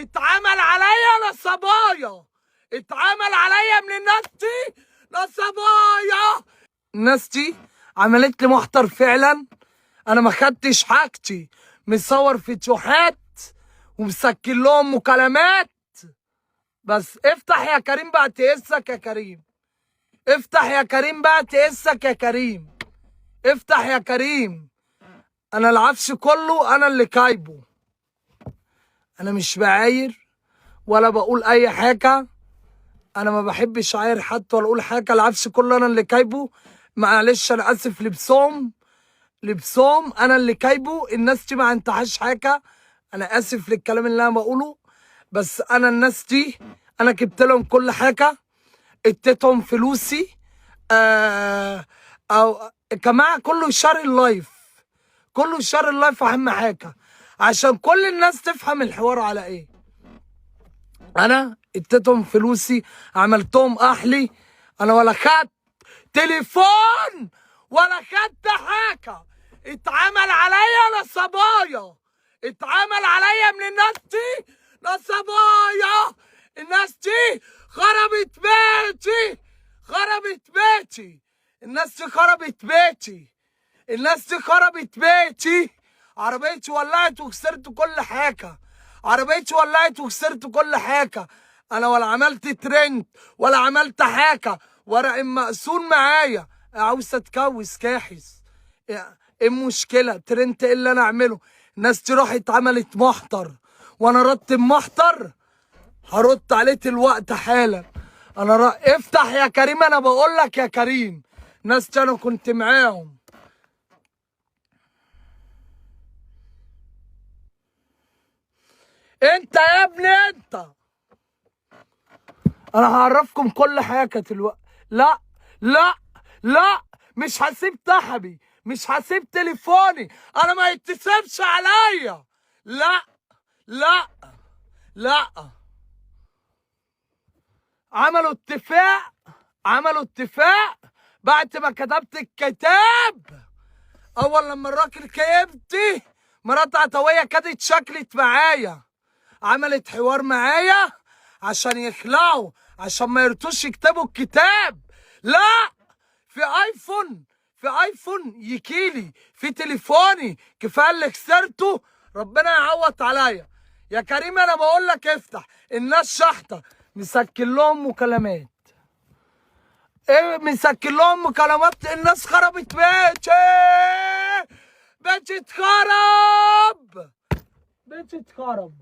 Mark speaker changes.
Speaker 1: اتعمل عليا نصبايا، اتعمل عليا من الناس دي نصبايا. الناس دي عملت لي محضر فعلا. انا ما خدتش حاجتي، مصور فيديوهات ومسكن لهم مكالمات. بس افتح يا كريم بقى تقسك يا كريم، افتح يا كريم بقى تقسك يا كريم، افتح يا كريم. انا العفش كله انا اللي كايبه، انا مش بعاير ولا بقول اي حاجة، انا ما بحبش اعاير حد ولا اقول حاجة. العفش كله انا اللي كايبه، معلش انا اسف. لبسهم لبسهم انا اللي كايبه، الناس دي ما عندهاش حاجة. انا اسف للكلام اللي انا بقوله، بس انا الناس دي انا جبت لهم كل حاجة، اديتهم فلوسي. او كمان كله share ال live، كله share ال live اهم حاجة عشان كل الناس تفهم الحوار على ايه. انا اديتهم فلوسي، عملتهم احلي، انا ولا خدت تليفون ولا خدت حاجة. اتعمل عليا نصبايا، اتعمل عليا من الناس دي نصبايا. الناس دي خربت بيتي، خربت بيتي، الناس دي خربت بيتي، الناس دي خربت بيتي. عربيتي ولعت وخسرت كل حاجة، عربيتي ولعت وخسرت كل حاجة. انا ولا عملت ترند ولا عملت حاجة، ورق مقسوم معايا. عاوز اتكوس كاحس، ايه المشكلة؟ ترند ايه اللي انا اعمله؟ الناس دي راحت عملت محضر وانا رد محضر، هرد عليه الوقت حالا. انا افتح يا كريم، انا بقول لك يا كريم، ناس دي انا كنت معاهم. انت يا ابني انت، انا هعرفكم كل حاجة دلوقتي. لا لا لا، مش هسيب تحبي، مش هسيب تليفوني، انا ما يتسيبش عليا. لا لا لا، عملوا اتفاق، عملوا اتفاق بعد ما كتبت الكتاب. اول لما الراجل كيبتي مرات عطويه كانت شكلت معايا، عملت حوار معايا عشان يخلعوا، عشان ما يرتوش يكتبوا الكتاب. لا، في ايفون، في ايفون يكيلي في تليفوني، كفاية اللي خسرته، ربنا يعوض عليا يا كريم. انا بقول لك افتح، الناس شحته، مسكن لهم مكالمات، ايه مسكن لهم مكالمات. الناس خربت بيتي، بيتي اتخرب، بيتي اتخرب.